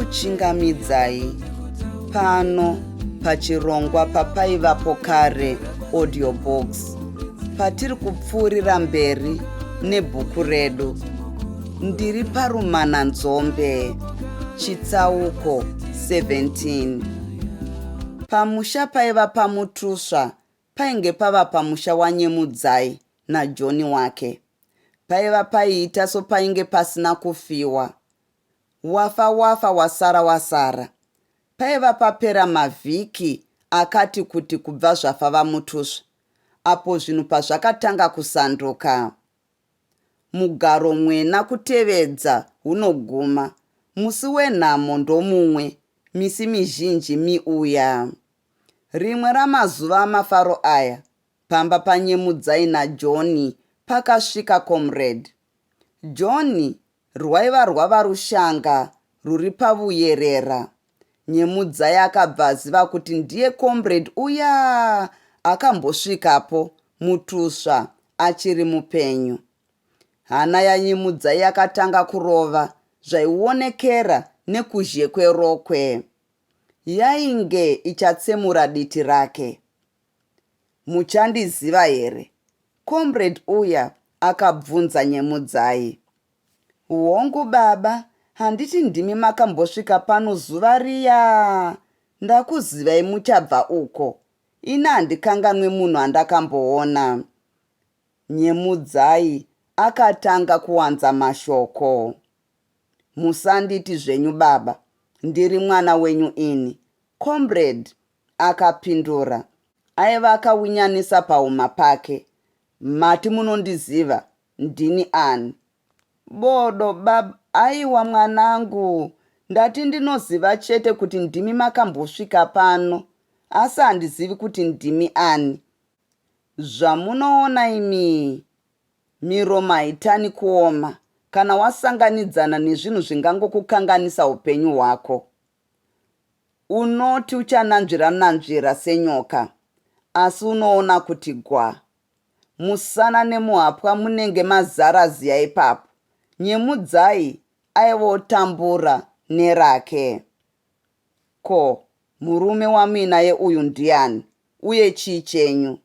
Ndinokuchingamidzai pano pachirongwa papaivapo kare audio box patiri kupfuurira mberi nebhuku redu. Ndiri parumananzombe chitsauko 17. Pamusha paiva paMutusva painge pava pamusha waNyemudzai naJohn wake. Paiva paiita sopainge pasina kufiwa. Wafa wafa wasara wasara. Paiva papera mavhiki akati kuti kubva zvafa vaMutusva apo zvinhu pazvakatanga kusanduka. Mugaro mwena kutevedza hunoguma, musi wenhamo ndomumwe, misi mizhinji miuya. Rimwe ramazuva amafaro aya, pamba paNyemudzai naJohn pakasvika Comrade. John rwaiva rwava rushanga rwuri pavuyerera. Nyemudzai akabva aziva kuti ndiye Comrade uya akambosvikapo Mutusva achiri mupenyu. Hana yaNyemudzai yakatanga kurova zvaionekera nekuzhe kwerokwe. Yainge ichatsemura diti rake. Muchandiziva here? Comrade uya akabvunza Nyemudzai. Hongu baba, handiti ndimi makambosvika pano zuva riya? Ndakuzivai muchabva uko. Ini handikanganwe munhu andakamboona. Nyemudzai akatanga kuwanza mashoko. Musanditi zvenyu baba, ndiri mwana wenyu ini. Comrade akapindura. Aiva akawinyanisa pahuma pake. Mati munondiziva ndini ani? Bodo bab aiwa mwanangu ndati ndinoziva chete kuti ndimi makambosvika pano asi handizivi kuti ndimi ani. Zvamunoona imii miromo haitani kuoma kana wasanganidzana nezvinhu zvingangokukanganisa upenyu hwako. Unoti uchananzvira-nanzvira senyoka, asi unoona kuti gwa. Musana nemuhapwa munenge mazara ziya ipapo. Nyemudzai aiva otambura nerake. Ko, murume wamuinaye uyu ndiani, uye chii chenyu?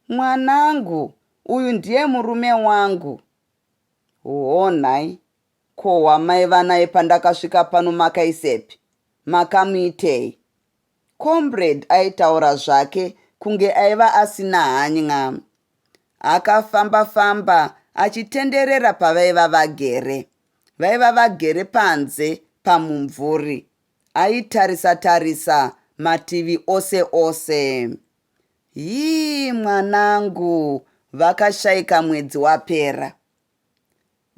Mwanangu, uyu ndiye murume wangu. Hoo nhai, Ko wamaiva naye pandakasvika pano makaisepi? Makamuitei? Comrade aitaura zvake kunge aiva asina hany'a. Akafamba famba achitenderera pavaiva vagere. Vaiva vagere panze pamumvuri. Aitarisa tarisa mativi ose ose. Hii mwanangu vakashaika mwedzi wapera.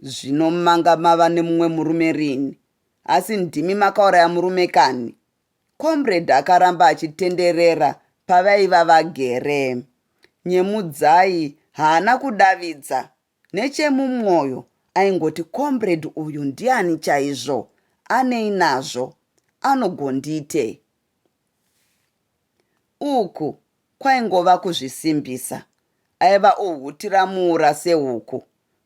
Zvino manga mava nemumwe murume rini? Asi ndimi makauraya murume kani? Comrade akaramba achitenderera pavaiva vagere. Nyemudzai haana kudavidza. Nechemumwoyo aingoti comrade uyu ndiani chaizvo? Anei nazvo? Anogondiitei? Uku kwaingova kuzvisimbisa. Aiva ohutira muura sehuku.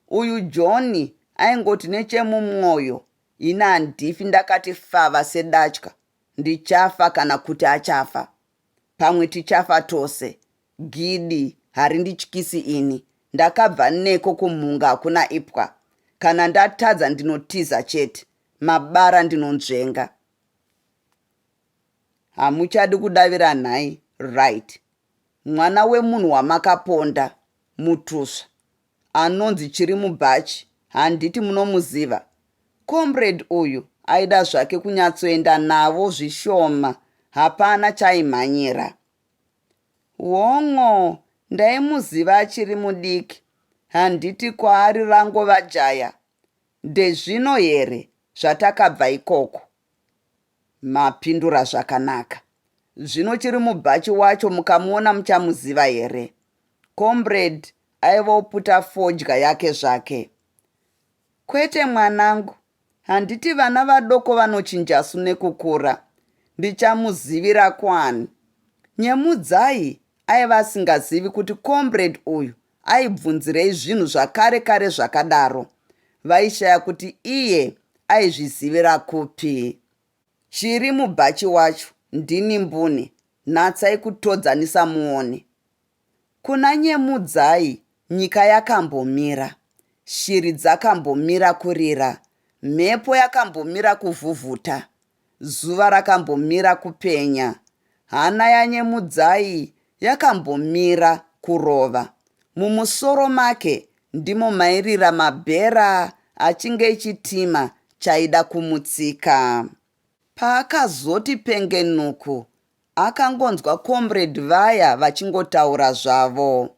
Uyu John aingoti nechemumwoyo ini handifi ndakati fava sedatya, ndichafa kana kuti achafa. Pamwe tichafa tose. Gidi harindityisi ini. Ndakabva neko kumhunga hakuna ipwa. Kana ndatadza ndinotiza chete. Mabara ndinonzvenga. Hamuchadi kudavira nhai right. Mwana wemunhu wamakaponda mutusva anonzi Chirimubhachi handiti munomuziva? Comrade uyu aida zvake kunyatsoenda navo zvishoma hapana chaimhanyira. Hon'o ndaimuziva achiri mudiki handiti kwaari rangova jaya ndezvino here zvatakabva ikoko? Mapindura zvakanaka. Zvino Chirimubhachi wacho mukamuona muchamuziva here? Comrade aiva oputa fodya yake zvake. Kwete mwanangu, handiti vana vadoko vanochinjasu nekukura. Ndichamuzivira kwani? Nyemudzai aiva asingazivi kuti comrade uyu aibvunzirei zvinhu zvakare kare zvakadaro. Vaishaya kuti iye aizvizivira kupi. Chiri mubhachi wacho ndini mbune, natsai kutodzanisa muone. Kuna Nyemudzai nyika yakambomira, shiri dzakambomira kurira, mhepo yakambomira kuvhuvhuta, zuva rakambomira kupenya, hana yaNyemudzai yakambomira kurova. Mumusoro make ndimo mairira mabhera achinge chitima chaida kumutsika. Paakazoti pengenuku akangonzwa comrade vaya vachingotaura zvavo.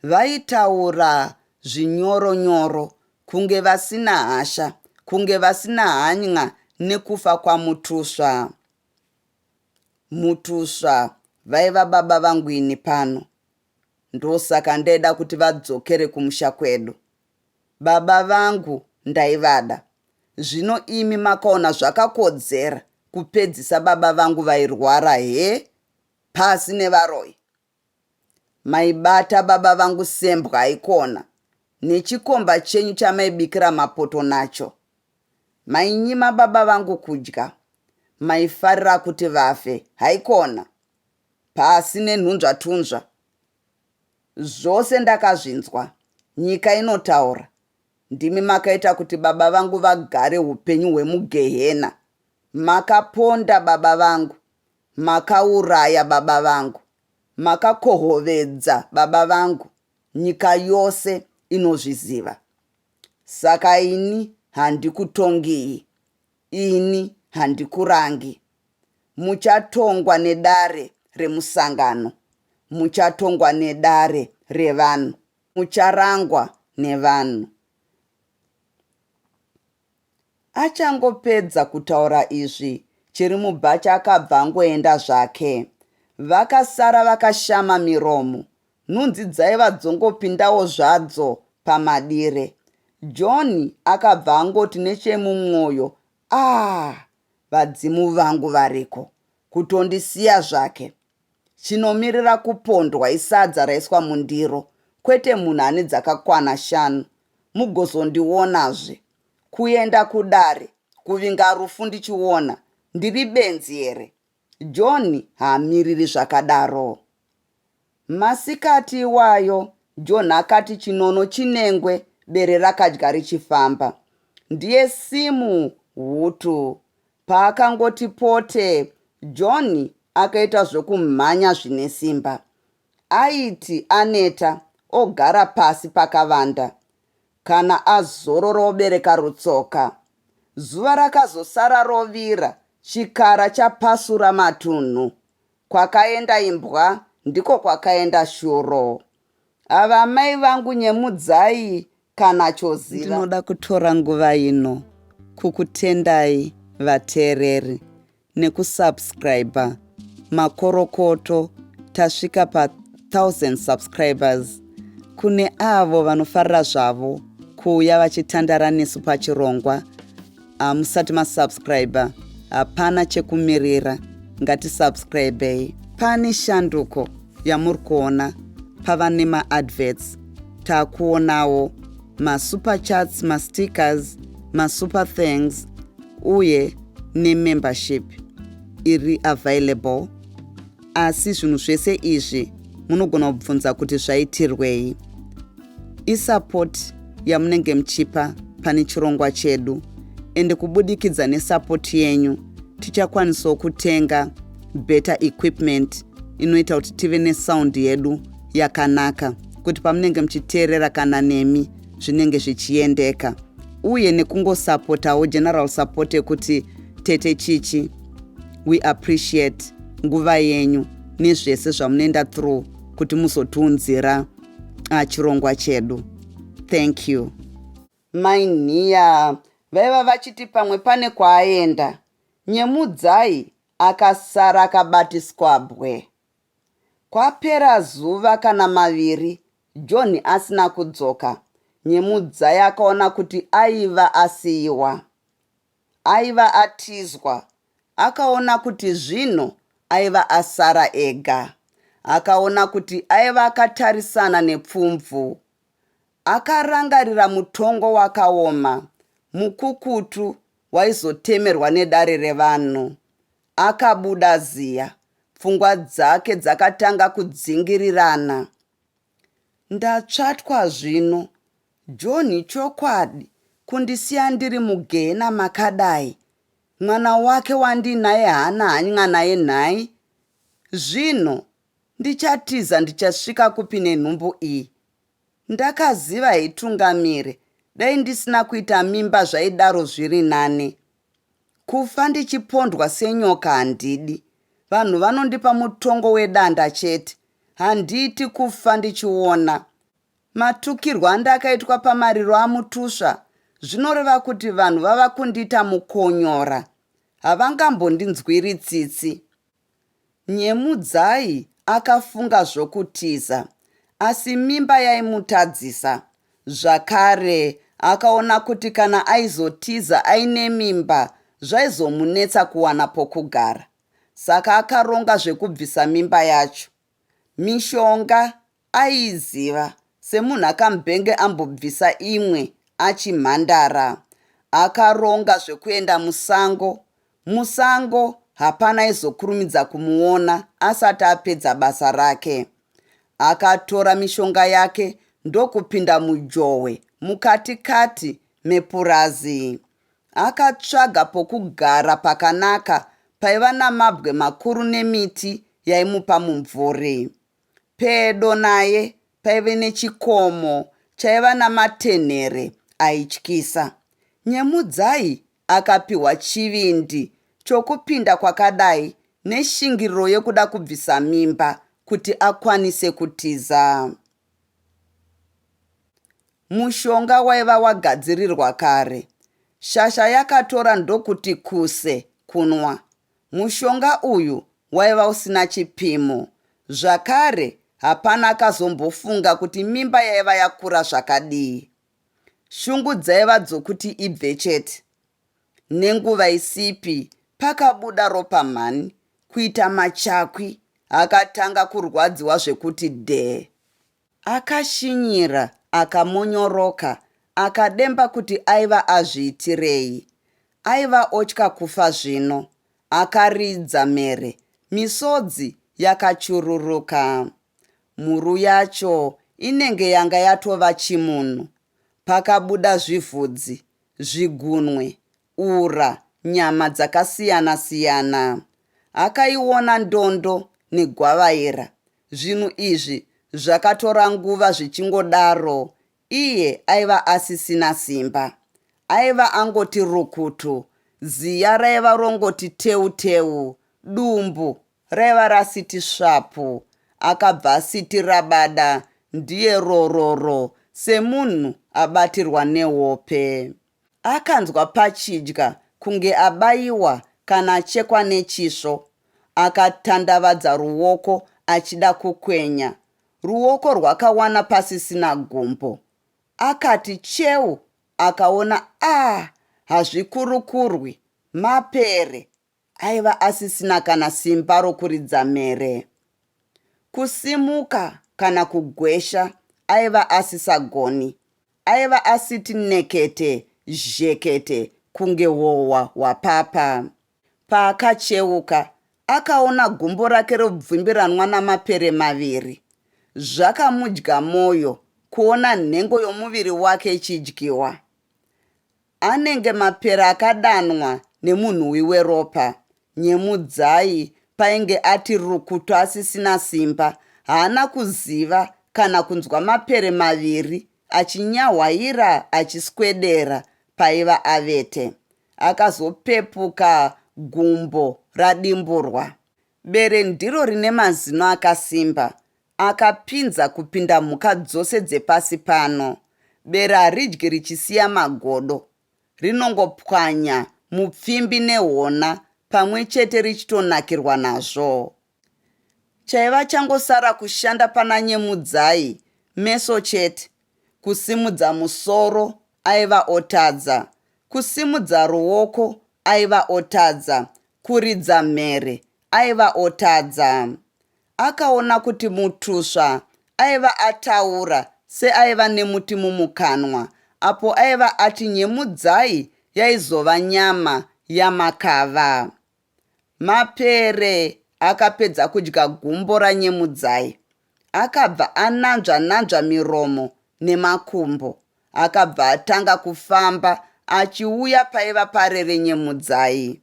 Vaitaura zvinyoro-nyoro kunge vasina hasha, kunge vasina hanyn'a nekufa kwaMutusva. Mutusva vaiva baba vangu ini pano. Ndosaka ndaida kuti vadzokere kumusha kwedu. Baba vangu ndaivada. Zvino imi makaona zvakakodzera kupedzisa baba vangu vairwara he? Pasi nevaroyi. Maibata baba vangu sembwa haikona nechikomba chenyu chamaibikira mapoto nacho. Mainyima baba vangu kudya. Maifarira kuti vafe haikona. Pasi nenhunzvatunzva. Zvose ndakazvinzwa. Nyika inotaura. Ndimi makaita kuti baba vangu vagare upenyu hwemugehena. Makaponda baba vangu. Makauraya baba vangu. Makakohovedza baba vangu. Nyika yose inozviziva. Saka ini handikutongiyi. Ini handikurangi. Muchatongwa nedare remusangano. Muchatongwa nedare revanhu. Mucharangwa nevanhu. Achangopedza kutaura izvi, Chirimubhachi akabva angoenda zvake. Vakasara vakashama miromo. Nhunzi dzaiva dzongopindawo zvadzo pamadire. John akabva angoti nechemumwoyo, Ah, vadzimu vangu variko. Kutondisiya zvake. Chinomirira kupondwa isadza raiswa mundiro, kwete munhu ane dzakakwana shanu. Mugozondionazve. Kuenda kudare, kuvinga rufu ndichiona. Ndiri benzi here? John haamiriri zvakadaro. Masikati iwayo John akati chinono chinengwe bere rakadya richifamba. Ndiye simu hutu. Paakangoti pote, John akaita zvokumhanya zvine simba. Aiti aneta ogara pasi pakavanda. Kana azorora obereka rutsoka. Zuva rakazosara rovira chikara chapasura matunhu. Kwakaenda imbwa ndiko kwakaenda shuro. Ava amai vangu nyemudzai kana choziva. Ndinoda kutora nguva ino kukutendai vateereri nekusubscriber. Makorokoto tasvika pa 1000 subscribers. Kune avo vanofarira zvavo kuuya vachitandara nesu pachirongwa hamusati masubscriber hapana chekumirira ngatisubscribei. Pane shanduko yamuri kuona pava nemaadverts takuonawo masuper chats mastickers masuper thanks uye nemembership iri available asi zvinhu zvese izvi munogona kubvunza kuti zvaitirwei isupport yamunenge muchipa pane chirongwa chedu ende kubudikidza nesupport yenyu tichakwanisawo kutenga better equipment inoita kuti tive nesound yedu yakanaka kuti pamunenge muchiteerera kana nemi zvinenge zvichiendeka uye nekungosapotawo general support yekuti tete chichi we appreciate nguva yenyu nezvese zvamunoenda through kuti muzotiunzira chirongwa chedu thank you Mai Nhiya vaiva vachiti pamwe pane kwaaenda. Nyemudzai akasara akabatiswa bwe. Kwapera zuva kana maviri John asina kudzoka, Nyemudzai akaona kuti aiva asiiwa. Aiva atizwa. Akaona kuti zvino aiva asara ega. Akaona kuti aiva akatarisana nepfumvu. Akarangarira mutongo wakaoma, mukukutu waizotemerwa nedare revanhu. Akabuda ziya. Pfungwa dzake dzakatanga kudzingirirana. Ndatsvatwa zvino. John chokwadi kundisiya ndiri mugehena makadai? Mwana wake wandinaye haana hany'a naye nhai? Zvino ndichatiza ndichasvika kupi nenhumbu iyi? Ndakaziva haitungamire, dai ndisina kuita mimba zvaidaro zviri nane. Kufa ndichipondwa senyoka handidi. Vanhu vanondipa mutongo wedanda chete. Handiiti kufa ndichiona. Matukirwo andakaitwa pamariro aMutusva zvinoreva kuti vanhu vava kundiita mukonyora. Havangambondinzwiri tsitsi. Nyemudzai akafunga zvokutiza asi mimba yaimutadzisa. Zvakare akaona kuti kana aizotiza aine mimba zvaizomunetsa kuwana pokugara. Saka akaronga zvekubvisa mimba yacho. Mishonga Aiiziva semunhu akambenge ambobvisa imwe achimhandara. Akaronga zvekuenda musango. Musango hapana aizokurumidza kumuona asati apedza basa rake. Akatora mishonga yake ndokupinda mujohwe mukati kati mepurazi. Akatsvaga pokugara pakanaka paiva namabwe makuru nemiti yaimupa mumvuri. Pedo naye paive nechikomo chaiva namatenhere aityisa. Nyemudzai akapihwa chivindi chokupinda kwakadai neshingiriro yekuda kubvisa mimba kuti akwanise kutiza. Mushonga waiva wagadzirirwa kare. Shasha yakatora ndokuti kuse kunwa. Mushonga uyu waiva usina chipimo. Zvakare hapana akazombofunga kuti mimba yaiva yakura zvakadii. Shungu dzaiva dzokuti ibve chete. Nenguva isipi pakabuda ropa mhani, kuita machakwi, akatanga kurwadziwa zvekuti dhee. Akashinyira akamonyoroka akademba kuti aiva azviitirei. Aiva otya kufa zvino. Akaridza mhere, misodzi yakachururuka. Mhuru yacho inenge yanga yatova chimunhu. Pakabuda zvivhudzi, zvigunwe, ura, nyama dzakasiyana siyana. Akaiona ndondo negwavaira. Zvinhu izvi zvakatora nguva zvichingodaro iye aiva asisina simba. Aiva angoti rukutu, ziya raiva rongoti teu teu, dumbu raiva rasiti svapu. Akabva asiti rabada ndiye rororo semunhu abatirwa nehope. Akanzwa pachidya kunge abayiwa kana achekwa nechisvo. Akatandavadza ruoko achida kukwenya. Ruoko rwakawana pasisina gumbo. Akati cheu akaona ah hazvikurukurwi, mapere. Aiva asisina kana simba rokuridza mhere. Kusimuka kana kugwesha aiva asisagoni. Aiva asiti nekete zhekete kunge hohwa hwapapa. Paakacheuka, akaona gumbo rake robvumbiranwa namapere maviri. Zvakamudya mwoyo kuona nhengo yomuviri wake ichidyiwa. Anenge mapere akadanwa nemunhuwi weropa. Nyemudzai painge ati rukutu asisina simba, haana kuziva kana kunzwa mapere maviri achinyahwaira achiswedera paiva avete. Akazopepuka gumbo radimburwa. Bere ndiro rine mazino akasimba akapinza kupinda mhuka dzose dzepasi pano. Bere haridyi richisiya magodo. Rinongopwanya mupfimbi nehona pamwe chete richitonakirwa nazvo. Chaiva changosara kushanda pana Nyemudzai meso chete. Kusimudza musoro aiva otadza. Kusimudza ruoko aiva otadza. Kuridza mhere aiva otadza. Akaona kuti Mutusva aiva ataura seaiva nemuti mumukanwa apo aiva ati Nyemudzai yaizova nyama yamakava. Mapere akapedza kudya gumbo raNyemudzai. Akabva ananzva-nanzva miromo nemakumbo. Akabva atanga kufamba achiuya paiva parere Nyemudzai.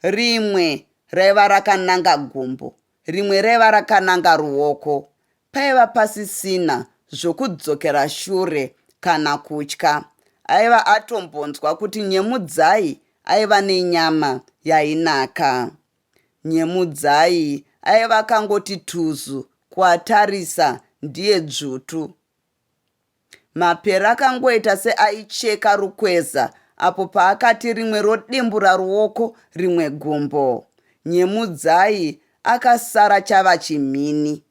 Rimwe raiva rakananga gumbo, rimwe raiva rakananga ruoko. Paiva pasisina zvokudzokera shure kana kutya. Aiva atombonzwa kuti Nyemudzai aiva nenyama yainaka. Nyemudzai aiva akangoti tuzu kuatarisa ndiye dzvutu. Mapere akangoita seaicheka rukweza apo paakati rimwe rodimbura ruoko rimwe gumbo. Nyemudzai akasara chava chimhini.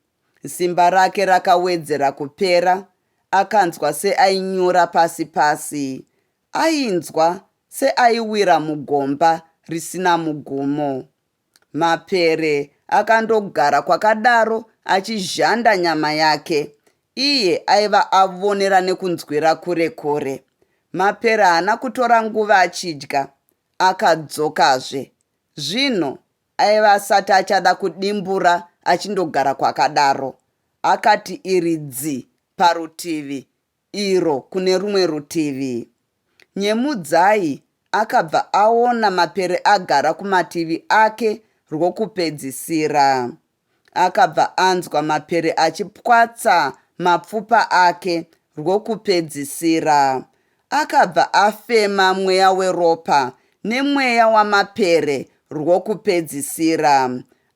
Simba rake rakawedzera kupera, akanzwa seainyura pasi pasi. Ainzwa seaiwira mugomba risina mugumo. Mapere akandogara kwakadaro achizhanda nyama yake. Iye aiva avonera nekunzwira kure kure. Mapere haana kutora nguva achidya. Akadzokazve. Zvino aiva asati achada kudimbura achindogara kwakadaro. Akati iri dzi parutivi iro kune rumwe rutivi. Nyemudzai akabva aona mapere agara kumativi ake rwokupedzisira. Akabva anzwa mapere achipwatsa mapfupa ake rwokupedzisira. Akabva afema mweya weropa nemweya wamapere rwokupedzisira.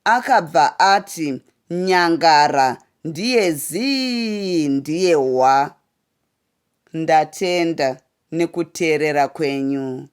Akabva ati nyangara ndiye zii ndiye hwa. Ndatenda nekuteerera kwenyu.